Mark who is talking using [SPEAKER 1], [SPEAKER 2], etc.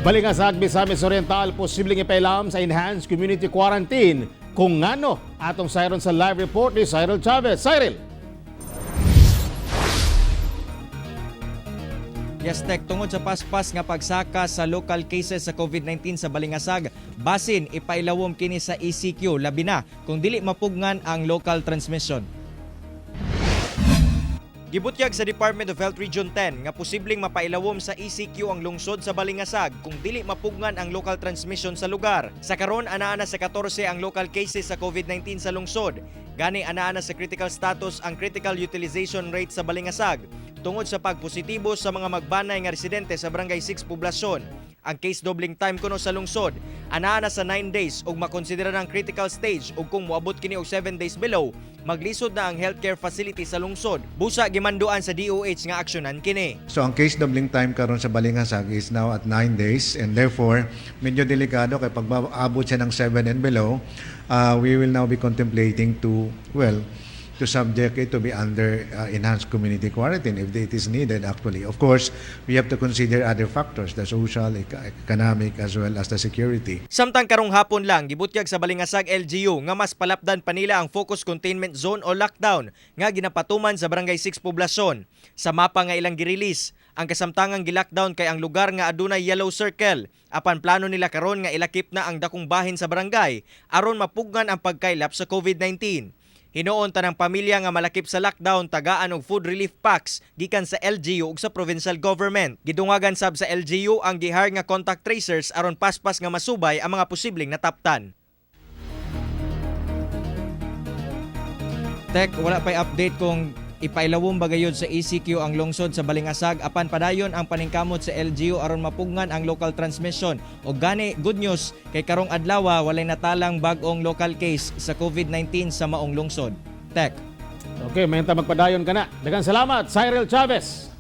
[SPEAKER 1] Balingasag, Misamis Oriental, posibleng ipailawom sa enhanced community quarantine. Kung ngano, atong sayron sa live report ni Cyril Chavez. Cyril!
[SPEAKER 2] Yes, Tek, tungod sa paspas nga pagsaka sa local cases sa COVID-19 sa Balingasag, basin ipailawom kini sa ECQ, labi na kung dili mapugngan ang local transmission. Gibutyag sa Department of Health Region 10 nga posibleng mapailawom sa ECQ ang lungsod sa Balingasag kung dili mapugngan ang local transmission sa lugar. Sa karon, anaa na sa 14 ang local cases sa COVID-19 sa lungsod. Gani anaa na sa critical status ang critical utilization rate sa Balingasag tungod sa pagpositibo sa mga magbanay nga residente sa Barangay 6 Poblacion. Ang case doubling time kuno sa lungsod anaa na sa 9 days ug makonsidera ng critical stage, ug kung moabot kini og 7 days below, maglisod na ang healthcare facility sa lungsod. Busa gimanduan sa DOH nga aksyonan kini.
[SPEAKER 3] So ang case doubling time karon sa Balingasag is now at 9 days and therefore medyo delikado kay pag abot siya ng 7 and below, we will now be contemplating to, well, to subject it to be under enhanced community quarantine if it is needed, actually. Of course, we have to consider other factors, the social, economic, as well as the security.
[SPEAKER 2] Samtang karong hapon lang, gibutyag sa Balingasag LGU nga mas palapdan pa nila ang focus containment zone o lockdown nga ginapatuman sa Barangay 6 Poblacion. Sa mapa nga ilang girelease, ang kasamtangang gilockdown kay ang lugar nga adunay yellow circle. Apan plano nila karon nga ilakip na ang dakong bahin sa barangay aron mapugngan ang pagkaylap sa COVID-19. Hinuon tanang pamilya nga malakip sa lockdown tagaan og food relief packs gikan sa LGU ug sa provincial government. Gidungagan sab sa LGU ang gihire nga contact tracers aron paspas nga masubay ang mga posibleng nataptan. Tek, wala pa'y update kung ipailawom ba gayud sa ECQ ang lungsod sa Balingasag, apan padayon ang paningkamot sa LGU aron mapugngan ang local transmission. Og gani good news kay karong adlaw walay natalang bag-ong local case sa COVID-19 sa maong lungsod. Tek.
[SPEAKER 1] Okay, may magpadayon ka na. Daghang salamat, Cyril Chavez.